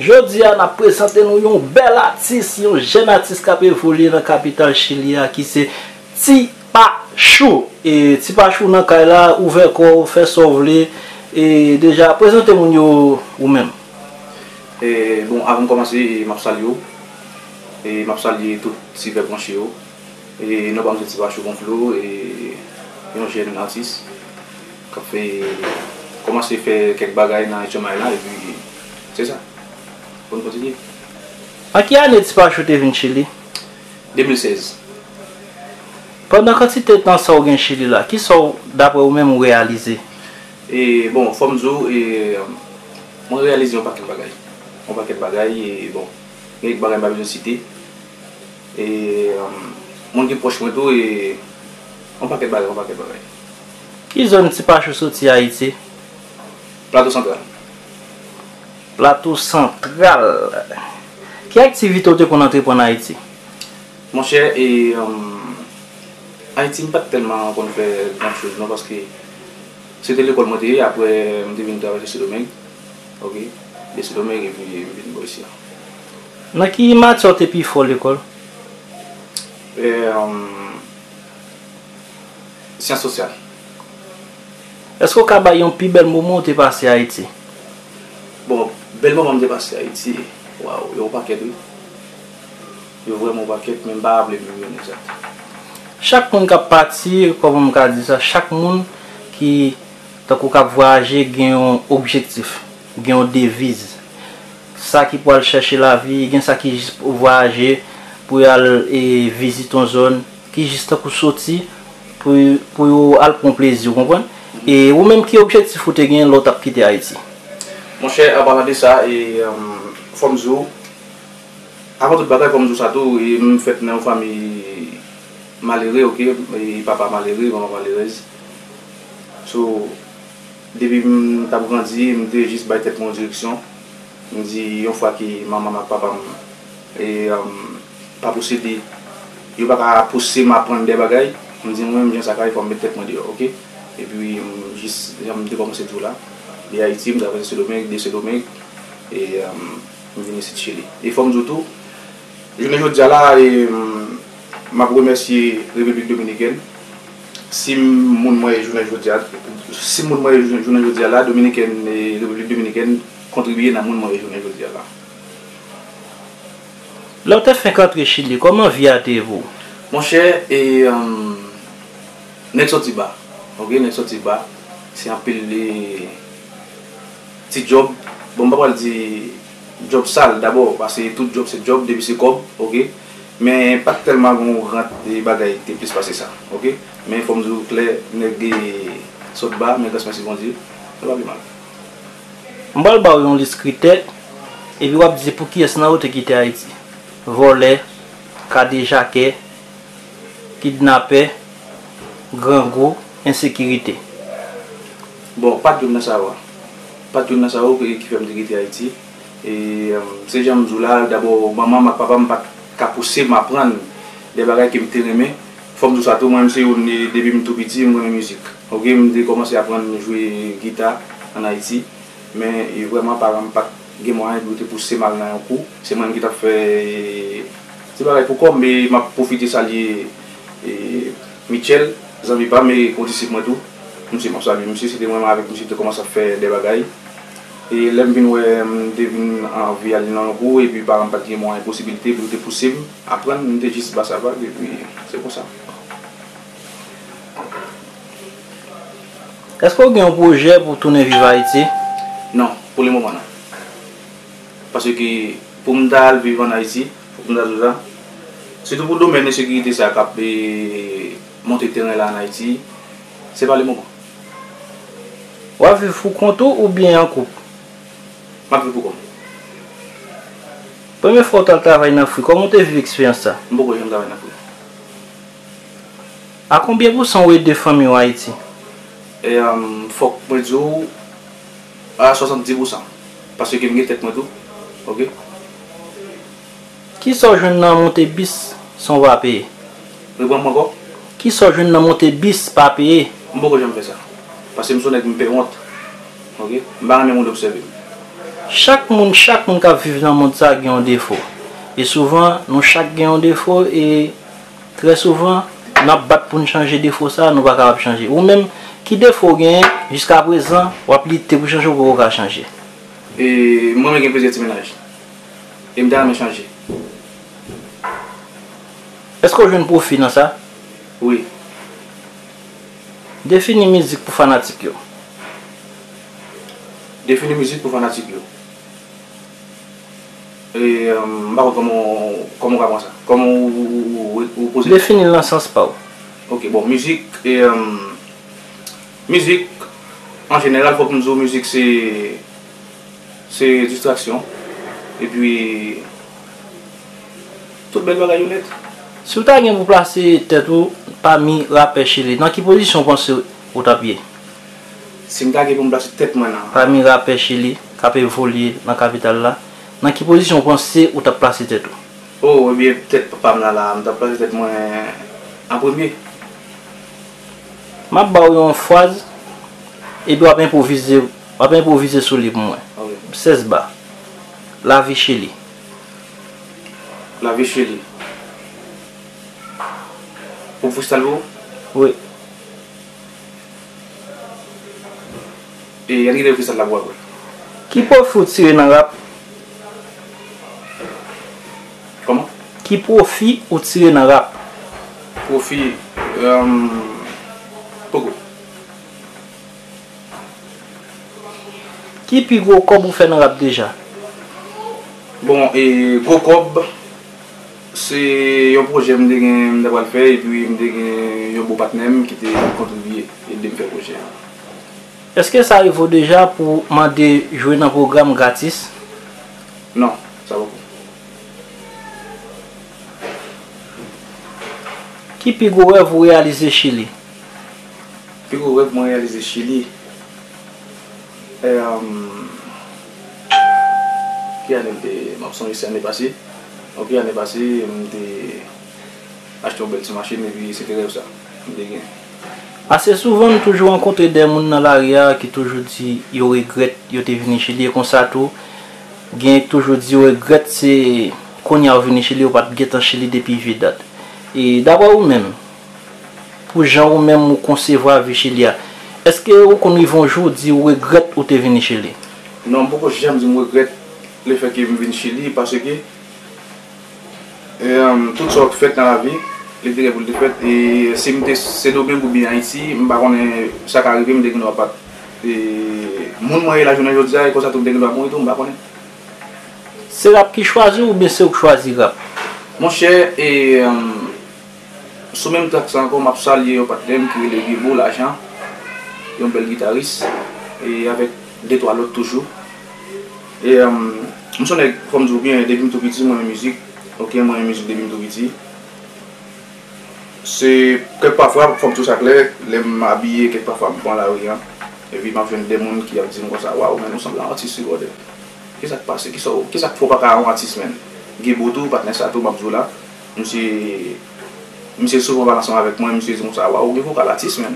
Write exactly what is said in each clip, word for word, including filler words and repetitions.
Jodi a, n ap prezante nou yon bèl atis, yon jèn atis k ap evolye nan kapital Chili a, ki se Ti Pachou. E Ti Pachou nan kay la, ouvè kò w, fè sa w vle. E deja, prezante moun yo ou menm. E, bon, avan m kòmanse, e, m ap salye w. E m ap salye tout ti vè branche yo. E non pa m se Ti Pachou Gonflo, e yon jèn atis k ap fè, kòmanse fè kèk bagay nan H M I la, epi se sa. Pou n kontinye. An ki ane Ti Pachou te vin Chili? De mil sèz. Pandan kantite tan sa w gen Chili la, kisa w, daprè ou menm, ou reyalize? E, bon, fò m di w, e, mwen reyalize yon pakèt bagay. Yon pakèt bagay, e, bon, gen kèk bagay m pa bezwen site. E, um, moun ki pwòch mwen tou, e, yon pakèt bagay, yon pakèt bagay. Ki zòn Ti Pachou soti Ayiti? Plato Santral. Plato Santral. Ki aktivite w te konn antreprann Ayiti? Monchè, e, um, Ayiti, m pa t tèlman konn fè gran choz non, paske se te lekòl mwen te ye, apre m te vin travay sou Sendomeng, oke, de Sendomeng, epi m vin bò isi a. Nan ki matyè w te pi fò lekòl? E, um, syans sosyal. Èske w ka bay yon pi bèl moman w te pase Ayiti? Bon, bèl moman m te pase Ayiti, waw, yo yon pakèt wi. Yo vrèman yon pakèt, men m pa raple m yo egzat. Chak moun k ap pati, kòman m ka di sa, chak moun ki, tankou k ap vwayaje, gen yon objektif, gen yon deviz. Sa ki pral chèche lavi, gen sa ki jis vwayaje pou y al e, vizite yon zòn, ki jis tankou soti pou, pou yo al pran plezi, w konprann? E ou menm, ki objektif ou te gen lè w t ap kite Ayiti? Monchè, an palan de sa, e, um, fò m di w, avan tout bagay, fò m di w sa tou, e, m fèt nan yon fanmi malere, oke, e, papa malere, manman malerèz. So, depi m t ap grandi, m te jis bay tèt mwen yon direksyon. M di, yon fwa ke manman m ak papa m, e, um, pa posede, yo pa ka pouse m aprann de bagay, m di, mwen menm, jan sa ka ye, fò m met tèt mwen deyò, oke? Epi, m jis, jan m te kòmanse di w la, de Ayiti, m travèse Sendomeng, de Sendomeng, e, um, m vin isit Chili. E fò m di w tou, jounen jodi a la, e, m, m ap remèsye Repiblik Dominikèn. Si m moun mwen ye jounen jodi a, si m moun mwen ye jounen, jounen jodi a la, Dominikèn, e, Repiblik Dominikèn kontribye nan moun mwen ye jounen jodi a la. Lè w te fenk antre Chili, kòman vi a te ye pou ou? Monchè, e, um, nèg sòti ba. Oke, nèg sòti ba. Se anpil, e, ti djòb. Bon, m pa pral di djòb sal dabò, paske tout djòb se djòb, depi se kòb, oke. Men pa t tèlman gen yon rant de bagay ki te plis pase sa, oke. Men fò m di w klè, nèg, e, sòt ba, men gras mèsi Bondye, nou pa pi mal. M pral ba w yon lis kritè, epi w ap di pou kiyès nan yo w te kite Ayiti. Vòlè, kadejakè, kidnapè, grangou, ensekirite. Bon, pa t youn nan sa yo a. Pa t youn nan sa yo ki, ki fè m te kite Ayiti. E, um, se jan m di w la, dabò, manman m ak papa m pa t ka pouse m aprann de bagay ke m te renmen. Fò m di w sa tou, mwen menm se youn, e, depi m tou piti, m renmen mizik. Oke, m te kòmanse aprann jwe gita ann Ayiti. Men, e, vrèman, paran m pa t gen mwayen pou yo te pouse m al nan yon kou. Se mwen menm ki t ap fè, e, ti bagay pou kò m, e m ap pwofite salye, e, Mitchell, zanmi pa m, e kondisip mwen tou. Misye, m ap salye misye, se te mwen menm avèk misye te kòmanse ap fè de bagay. E lè m vin wè m te vin anvi al nan yon kou, epi paran m pa t gen mwayen, posibilite pou yo te pouse m aprann, m te jis ba sa vag, epi se konsa. Èske w gen yon pwojè pou w tounen viv Ayiti? Non, pou le moman non. Paske pou m ta al viv ann Ayiti, pou m ta di w sa, sitou pou domèn ensekirite sa k ap, e, monte teren la ann Ayiti, se pa le moman. W ap viv pou kont ou oubyen an koup? M ap viv pou kò m. Premye fwa w t al travay nan fri, kòman w te viv eksperyans sa? M poko janm travay nan fri. A konbyen pousan w ede fanmi w Ayiti? E, um, fòk mwen di w, a swasanndis pousan. Paske m gen tèt mwen tou. Oke? Kisa w jwenn nan monte bis san w pa peye? Reprann mwen ankò? Kisa w jwenn nan monte bis pa peye? M poko janm fè sa. Paske m se yon nèg m pè wont. Oke? M pa renmen moun obsève m. Chak moun, chak moun k ap viv nan mond sa gen yon defo. E souvan, nou chak gen yon defo e trè souvan, n ap bat pou n chanje defo sa, nou pa kapab chanje. Ou menm, ki defo w genyen jiskaprezan, w ap lite pou chanje, ou poko ka chanje? E mwen, mwen gen plizyè ti mennaj. E m ta renmen chanje. Èske w jwenn pwofi nan sa? Wi. Defini mizik pou fanatik yo. Defini mizik pou fanatik yo. E, um, m pa konn kòman, kòman w ka pran sa. Kòman ou, ou, ou, ou, ou poze. Defini l nan sans pa w. Ok, bon, mizik, e, um, mizik, an jeneral, fòk m di w, mizik se, se distraksyon. Epi, tout bèl bagay yo nèt. Si w ta gen pou plase tèt ou pami rapè Chili, nan ki pozisyon w panse ou t ap ye? Si m ta gen pou m plase tèt mwen nan. Pami rapè Chili k ap evolye nan kapital la, nan ki pozisyon w panse ou t ap plase tèt ou? Oh, ebyen, tèt pa m la, la, m t ap plase tèt mwen an premye. M ap ba w yon fraz, epi w ap enpwovize, w ap enpwovize sou li pou mwen. Ok. Sèz ba. Lavi Chili. Lavi Chili. Pou freestyle pou ou? Wi. E ann kite freestyle la pou apre. Ki pwofi w tire nan rap? Kòman? Ki pwofi ou tire nan rap? Pwofi, um, poko. Ki pi gwo kòb ou fè nan rap deja? Bon, e gwo kòb, se yon pwojè m te gen, m te pral fè, epi m te gen yon bon patnè m ki te kontribye, ede m fè pwojè a. Èske sa rive w deja pou w mande jwe nan pwogram gratis? Non, sa poko. Ki pi gwo rèv ou reyalize Chili? Pi gwo rèv mwen reyalize Chili. Em, ki ane m te, m ap sonje, se ane pase. Ok, ane pase, m te achte yon bèl ti machin, epi se te rèv sa m te gen. Ase souvan, nou toujou rankontre de moun nan lari a ki toujou di yo regrèt yo te vini Chili, e konsa tou, gen toujou di yo regrèt se kounye a yo vini Chili, yo pa t gentan Chili depi vye dat. E daprè ou menm, pou jan ou menm ou konsevwa vi Chili a, èske ou konn rive yon jou ou di ou regrèt ou te vini Chili? Non, m poko janm di m regrèt lefètke m vin Chili, paske, em, tout sa w ap fèt nan lavi, li te gen pou l te fèt. E si m te Sendomeng oubyen Ayiti, m pa konnen sa ka rive, m te gen dwa pa t, e, moun mwen ye la jounen jodi a, e konsa tou m te gen dwa mouri tou, m pa konnen. Se rap ki chwazi w oubyen se ou k chwazi rap? Monchè, e, em, sou menm trak sa ankò, m ap salye yon patnè m ki rele Gebo Lajan, yon bèl gitaris, e avèk de twa lòt toujou. E, em, m se yon nèg, fò m di w byen, depi m tou piti, mwen renmen mizik. Ok, mwen renmen mizik depi m tou piti. Se kèk pafwa, fò m di w sa klè, lè m abiye, kèk pafwa m pran lari a, epi m ap jwenn de moun ki ap di m konsa, "Waw, men ou sanble yon atis wi, brother." Kisa k pase? Kisa, kisa k fè w pa ka yon atis, menn? Gebo tou, patnè sa tou, m ap di w la. Misye, misye souvan pale ansanm avèk mwen, misye di konsa, "Waw, ou gen vokal atis, menn.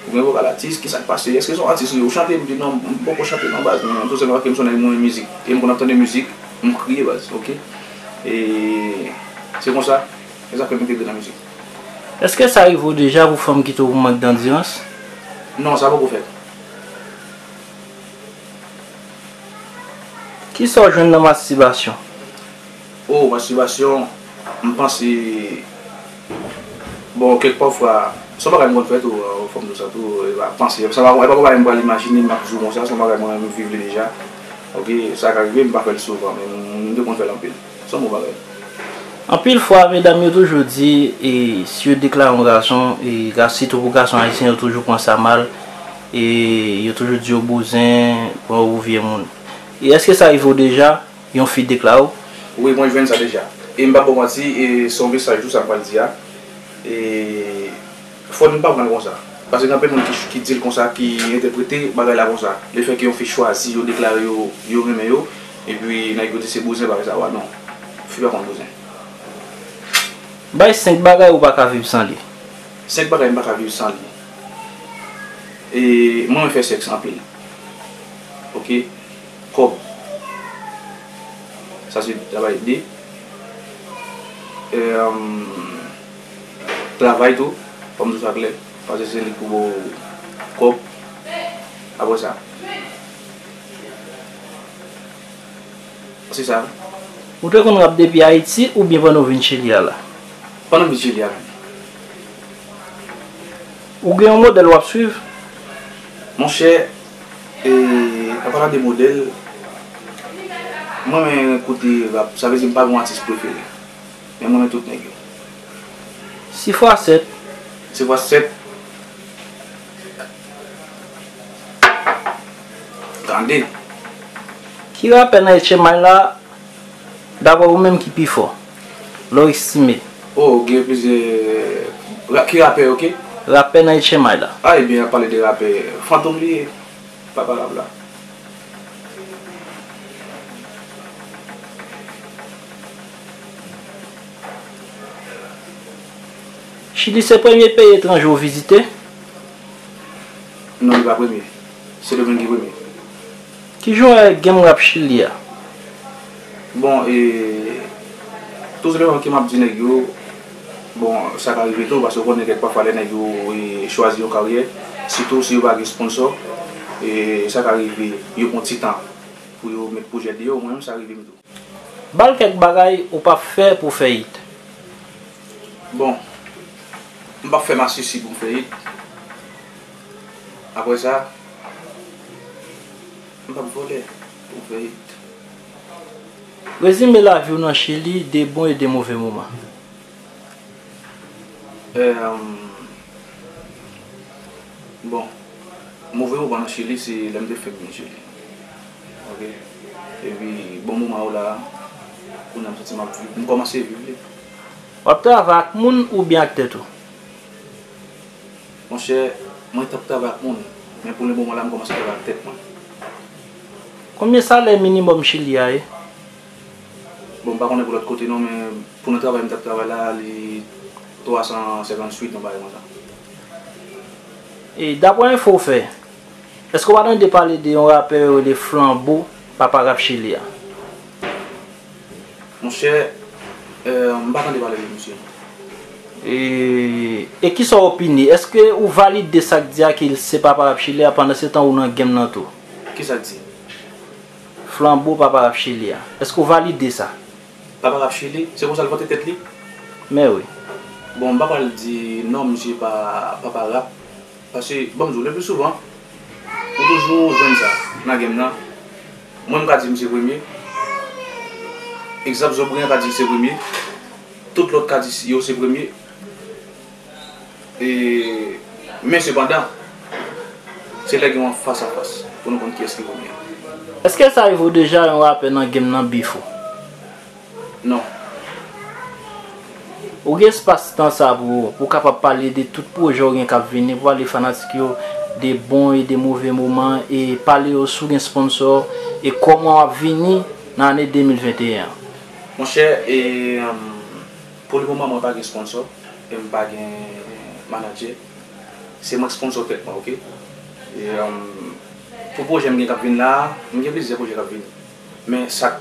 Ou gen vokal atis, kisa k pase? Èske se yon atis ou ye? Ou chante?" M di, "Non, m poko chante non, baz, men tou sèlman paske m se yon nèg mwen renmen mizik. E m konn ap tande mizik, m kriye, baz, ok?" E se konsa, e sa fè m entegre nan mizik. Èske sa rive w deja pou fanm kite w pou mank dandirans? Non, sa poko fèt. Kisa w jwenn nan mastibasyon? Oh, mastibasyon, m panse, bon, kèk pafwa, se yon bagay m konn fè tou, fò m di w sa tou, e pa panse, sa pa, e pa yon bagay m pral imajine, m ap di w konsa, se yon bagay mwen menm m viv li deja. Ok, sa ka rive, m pa fè l souvan, men m, m te konn fè l anpil. Se yon bon bagay. Anpil fwa, medam yo toujou di, e, si yo deklare yon gason, e, ga-, sitou pou gason ayisyen, yo toujou pran sa mal, e yo toujou di yo bouzen, pran ou vye moun. E èske sa rive w deja, yon fi deklare w? Wi, mwen jwenn sa deja. E m p ap ba w manti, e se yon mesaj tou sa m pral di a. E fò n pa pran l konsa. Paske gen anpil moun ki, ki di l konsa, ki entèprete bagay la konsa. Lefètke yon fi chwazi yo, deklare yo, yo renmen yo, epi nèg yo di se bouzen bagay sa, wa, non. Fi pa konn bouzen. Bay senk bagay ou pa ka viv san li. Senk bagay m pa ka viv san li. E mwen renmen fè sèks anpil. Ok? Kòb. Sa se travay de. E, um, travay tou, fò m di w sa klè, paske se li k pou ba w kòb. Apre sa, se sa. Ou te konn rap depi Ayiti oubyen pandan w vin Chili a la? Pandan m vin Chili a menm. Ou gen yon modèl w ap swiv? Monchè, e, an palan de modèl, mwen renmen koute rap, sa vle di m pa gen yon atis prefere. Men mwen renmen tout nèg yo. Six fois sept. Six fois sept. Tande. Ki rapè nan H M I la, dapre ou menm, ki pi fò? Lè w estime. Oh, gen plizyè ra-, ki rapè, oke? Rapè nan H M I la. A, ebyen, ap pale de rapè Fantom li ye. Papa rap la. Chili se premye peyi etranje w vizite? Non, li pa premye. Sendomeng ki premye. Ki jan w wè game rap Chili a? Bon, e, tou senpleman ke m ap di nèg yo, bon, sa ka rive tou, paske w konnen kèk pafwa lè nèg yo, e, chwazi yon karyè, sitou si yo pa gen sponsò, e, sa ka rive, yo pran ti tan pou yo met pwojè deyò, mwen menm sa rive m tou. Ba l kèk bagay ou p ap fè pou w fè hit. Bon, m p ap fè masisi pou m fè hit. Apre sa, m p ap vòlè pou m fè hit. Rezime lavi w nan Chili, de bon e de move moman. Em, bon, move moman nan Chili, se lè m te fèk vin Chili. Oke? Epi, bon moman yo la, kounye a m santi m ap viv, m kòmanse viv li. W ap travay ak moun oubyen ak tèt ou? Monchè, mwen t ap travay ak moun, men pou le moman la, m kòmanse travay ak tèt mwen. Konbyen salè minimòm Chili a ye? Bon, m pa konnen pou lòt kote non, men pou nan travay m t ap travay la, li twa san senkantuit, yon bagay konsa. E daprè enfo w fè, èske w pa tande pale de yon rapè yo rele Flanbo, papa rap Chili a? Monchè, euh, m pa tande pale de misye non. E, e kisa w opine? Èske ou valide sa k di a ke l se papa rap Chili a, pandansetan ou nan game nan tou? Kisa k di? Flanbo papa rap Chili a. Èske w valide sa? Papa rap Chili, se konsa l vante tèt li? Men wi. Bon, m pa pral di non, misye pa papa rap. Paske, ban m di w, le pli souvan, ou toujou jwenn sa nan game nan. Mwen, m ka di misye premye. Egzanp, Zobriyan ka di se premye. Tout lòt ka di yo se premye. E, men sepandan, se lè gen yon fas a fas pou nou konn kiyès ki premye. Èske sa rive w deja yon rapè nan game nan beef ou? Non. Ou gen espas tan sa pou ou, pou w kapab pale de tout pwojè w gen k ap vini, pou pale fanatik yo de bon e de move moman, e pale yo si w gen sponsò, e kòman w ap vini nan ane de mil venteyen an. Monchè, e, um, pou le moman, mwen pa gen sponsò, e m pa gen manadjè. Se mwen k sponsò tèt mwen, oke? E, um, pou pwojè m gen k ap vin la, m gen plizyè pwojè k ap vini. Men sa,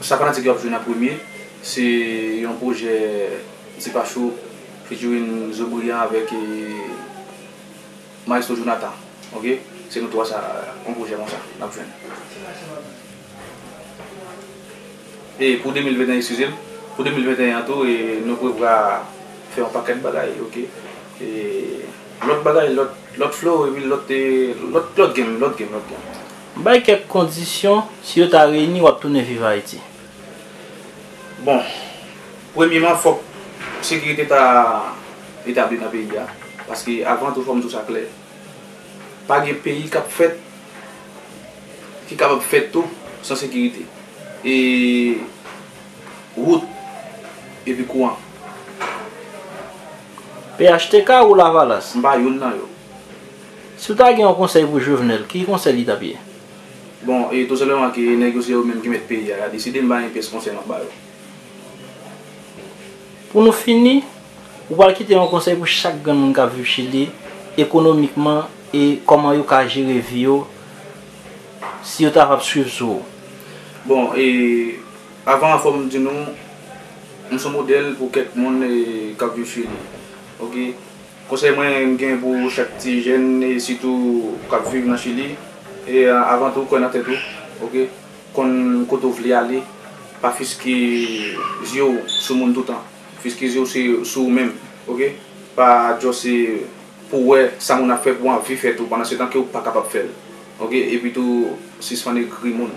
sa fanatik yo ap jwenn an premye, se yon pwojè Ti Pachou featuring Zobriyan avèk, e, Maestro Jonathan. Oke? Se nou twa sa, yon pwojè konsa, n ap jwenn. E pou de mil venteyen, eskize m, pou de mil venteyen an tou, e nou prevwa fè yon pakèt bagay, oke? E lòt bagay, lòt, lòt flow, epi lòt, e, lòt, lòt game, lòt game, lòt game. Bay kèk kondisyon, si yo ta reyini, w ap tounen viv Ayiti. Bon, premyeman, fòk sekirite ta etabli nan peyi a. Paske avan tou, fò m di w sa klè, pa gen peyi k ap fèt, ki kapab fèt tou san sekirite. E wout, epi kouran. P H T K ou Lavalas? M pa youn nan yo. Si w ta gen yon konsèy pou Jovenel, ki konsèy li t ap ye? Bon, e tou senpleman ke nèg yo se yo menm ki mèt peyi a, y a deside, m pa gen pyès konsèy m ap ba yo. Pou nou fini, ou pral kite yon konsèy pou chak grenn moun k ap viv Chili, ekonomikman, e kòman yo ka jere vi yo, si yo ta ap swiv sou ou? Bon, e Avan, fò m di nou, m se yon modèl pou kèk moun, e, k ap viv Chili. Oke? Konsèy mwen m gen pou chak ti jèn, e sitou k ap viv nan Chili, e, avan tou, kwè nan tèt ou. Oke? Konn kote w vle ale. Pa fiske zye w sou moun toutan. Fiske zye w se sou ou menm. Oke? Pa just pou wè sa moun ap fè pou anvi fè tou, pandan se tan ke w pa kapab fè l. Oke? Epi tou, sispann egri moun.